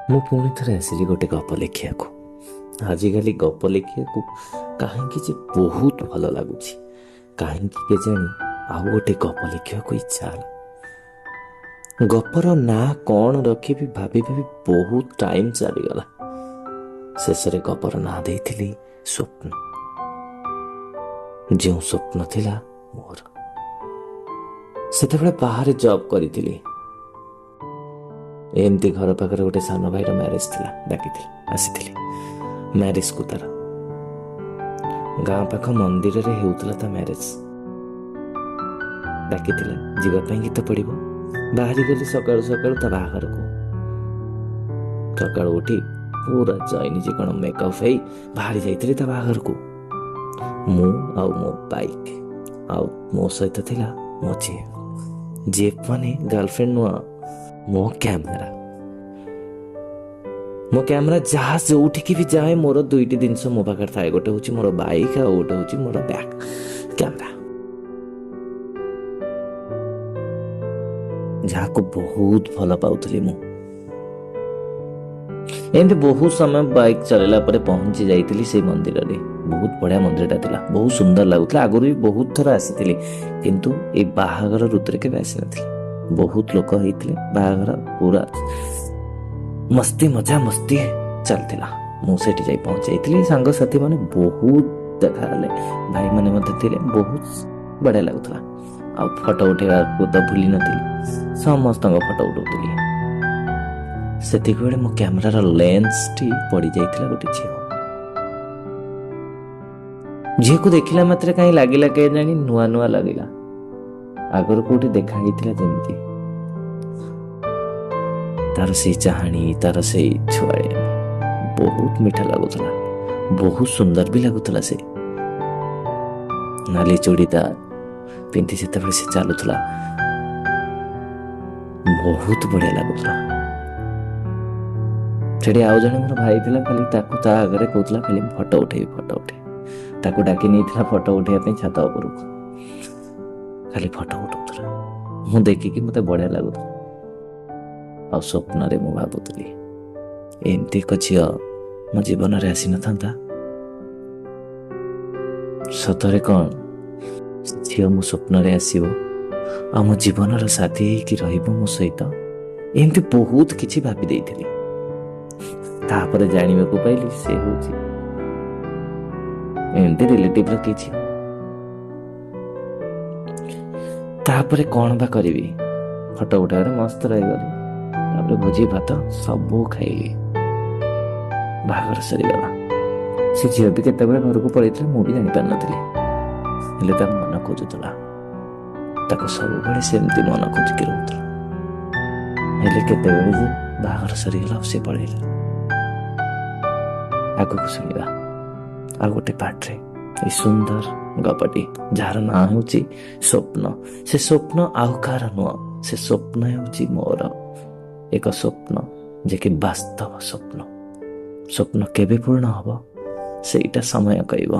ମୁଁ ପୁଣି ଥରେ ଆସିଲି ଗୋଟେ ଗପ ଲେଖିବାକୁ। ଆଜିକାଲି ଗପ ଲେଖିବାକୁ କାହିଁକି ଯେ ବହୁତ ଭଲ ଲାଗୁଛି, କାହିଁକି କେଜାଣି ଆଉ ଗୋଟେ ଗପ ଲେଖିବାକୁ ଇଚ୍ଛା ହେଲା। ଗପର ନାଁ କ'ଣ ରଖିବି ଭାବି ଭାବି ବହୁତ ଟାଇମ୍ ଚାଲିଗଲା। ଶେଷରେ ଗପର ନାଁ ଦେଇଥିଲି ସ୍ୱପ୍ନ। ଯେଉଁ ସ୍ୱପ୍ନ ଥିଲା ମୋର, ସେତେବେଳେ ବାହାରେ ଜବ୍ କରିଥିଲି। ଏମିତି ଘର ପାଖରେ ଗୋଟେ ସାନ ଭାଇର ମ୍ୟାରେଜ ଥିଲା, ଡାକିଥିଲି, ଆସିଥିଲି ମ୍ୟାରେଜକୁ। ତାର ଗାଁ ପାଖ ମନ୍ଦିରରେ ହେଉଥିଲା ତା ମ୍ୟାରେଜ। ଡାକିଥିଲା, ଯିବା ପାଇଁ ଗୀତ ପଡ଼ିବ। ବାହାରି ଗଲି ସକାଳୁ ସକାଳୁ ତା ବାହାଘରକୁ। ସକାଳୁ ଉଠି ପୁରା ଜଇନି ଯେ କ'ଣ ମେକଅପ୍ ହେଇ ବାହାରି ଯାଇଥିଲି ତା ବାହାଘରକୁ। ମୁଁ ଆଉ ମୋ ବାଇକ୍, ଆଉ ମୋ ସହିତ ଥିଲା ମୋ ଜିଏଫ୍। ଜିଏଫ୍ ମାନେ ଗାର୍ଲଫ୍ରେଣ୍ଡ ନୁହଁ, ମୋ କ୍ୟାମେରା। ମୋ କ୍ୟାମେରା ଯାହା ଯୋଉଠିକି ବି ଯାଏ, ମୋର ଦୁଇଟି ଜିନିଷ ମୋ ପାଖରେ ଥାଏ। ଗୋଟେ ହେଉଛି ମୋର ବାଇକ୍ ଆଉ ଗୋଟେ ହେଉଛି ମୋର ବ୍ୟାକ୍ କ୍ୟାମେରା। ଯାହାକୁ ବହୁତ ଭଲ ପାଉଥିଲି ମୁଁ। ଏମିତି ବହୁତ ସମୟ ବାଇକ୍ ଚଲେଇଲା ପରେ ପହଞ୍ଚି ଯାଇଥିଲି ସେଇ ମନ୍ଦିରରେ। ବହୁତ ବଢ଼ିଆ ମନ୍ଦିରଟା ଥିଲା, ବହୁତ ସୁନ୍ଦର ଲାଗୁଥିଲା। ଆଗରୁ ବି ବହୁତ ଥର ଆସିଥିଲି, କିନ୍ତୁ ଏଇ ବାହାଘର ଋତୁରେ କେବେ ଆସିନଥିଲି। ବହୁତ ଲୋକ ହେଇଥିଲେ, ବାହାଘର ପୁରା ମସ୍ତି ମଜା ମସ୍ତି ଚାଲିଥିଲା। ମୁଁ ସେଠି ଯାଇ ପହଞ୍ଚି ଯାଇଥିଲି। ସାଙ୍ଗସାଥି ମାନେ ବହୁତ ଦେଖାହେଲେ, ଭାଇମାନେ ମଧ୍ୟ ଥିଲେ। ବହୁତ ବଢ଼ିଆ ଲାଗୁଥିଲା। ଆଉ ଫଟୋ ଉଠେଇବାକୁ ତ ଭୁଲି ନଥିଲି, ସମସ୍ତଙ୍କ ଫଟୋ ଉଠଉଥିଲି। ସେତିକି ବେଳେ ମୋ କ୍ୟାମେରାର ଲେନ୍ସଟି ପଡ଼ିଯାଇଥିଲା ଗୋଟେ ଝିଅ। ଝିଅକୁ ଦେଖିଲା ମାତ୍ରେ କାହିଁ ଲାଗିଲା କେଜାଣି, ନୂଆ ନୂଆ ଲାଗିଲା, ଆଗରୁ କୋଉଠି ଦେଖା ହେଇଥିଲା ଯେମିତି। ତାର ସେଇ ଚାହାଣୀ, ତାର ସେଇ ଛୁଆଳିଆମି ବହୁତ ମିଠା ଲାଗୁଥିଲା, ବହୁତ ସୁନ୍ଦର ବି ଲାଗୁଥିଲା। ସେ ନାଲି ଚୁଡ଼ିଦାର ପିନ୍ଧି ଯେତେବେଳେ ସେ ଚାଲୁଥିଲା, ବହୁତ ବଢିଆ ଲାଗୁଥିଲା। ସେଠି ଆଉ ଜଣେ ମୋର ଭାଇ ଥିଲା, ଖାଲି ତାକୁ ତା ଆଗରେ କହୁଥିଲା ଖାଲି ଫଟୋ ଉଠେଇବି, ଫଟୋ ଉଠେଇବି। ତାକୁ ଡାକି ନେଇଥିଲା ଫଟୋ ଉଠେଇବା ପାଇଁ ଛାତ ଉପରକୁ। ଖାଲି ଫଟୋ ଉଠଉଥିଲା, ମୁଁ ଦେଖିକି ମତେ ବଢିଆ ଲାଗୁଥିଲା। ଆଉ ସ୍ୱପ୍ନରେ ମୁଁ ଭାବୁଥିଲି, ଏମିତି ଏକ ଝିଅ ମୋ ଜୀବନରେ ଆସିନଥାନ୍ତା, ସତରେ କ'ଣ ସେ ଝିଅ ମୋ ସ୍ୱପ୍ନରେ ଆସିବ ଆଉ ମୋ ଜୀବନର ସାଥୀ ହେଇକି ରହିବ ମୋ ସହିତ? ଏମିତି ବହୁତ କିଛି ଭାବି ଦେଇଥିଲି। ତାପରେ ଜାଣିବାକୁ ପାଇଲି ସେ ହଉଛି ଏମିତି ରିଲେଟିଭର କିଛି। ତାପରେ କ'ଣ ବା କରିବି, ଫଟୋ ଉଠାଇବାରେ ମସ୍ତ ରହିଗଲି। ତାପରେ ଭୋଜି ଭାତ ସବୁ ଖାଇଲି, ବାହାଘର ସରିଗଲା। ସେ ଝିଅ ବି କେତେବେଳେ ଘରକୁ ପଳେଇଥିଲା ମୁଁ ବି ଜାଣିପାରିନଥିଲି। ହେଲେ ତା ମନ ଖୋଜୁଥିଲା ତାକୁ, ସବୁବେଳେ ସେମିତି ମନ ଖୋଜିକି ରହୁଥିଲା। ହେଲେ କେତେବେଳେ ଯେ ବାହାଘର ସରିଗଲା ଆଉ ସେ ପଳେଇଲା। ଆଗକୁ ଶୁଣିବା ଆଉ ଗୋଟେ ପାର୍ଟରେ ଏଇ ସୁନ୍ଦର ଗପଟି, ଯାହାର ନାଁ ହେଉଛି ସ୍ୱପ୍ନ। ସେ ସ୍ୱପ୍ନ ଆଉ କାହାର ନୁହଁ, ସେ ସ୍ୱପ୍ନ ହେଉଛି ମୋର ଏକ ସ୍ୱପ୍ନ, ଯେ କି ବାସ୍ତବ ସ୍ୱପ୍ନ। ସ୍ୱପ୍ନ କେବେ ପୂର୍ଣ୍ଣ ହବ ସେଇଟା ସମୟ କହିବ।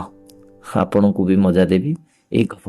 ଆପଣଙ୍କୁ ବି ମଜା ଦେବି ଏଇ ଗପ।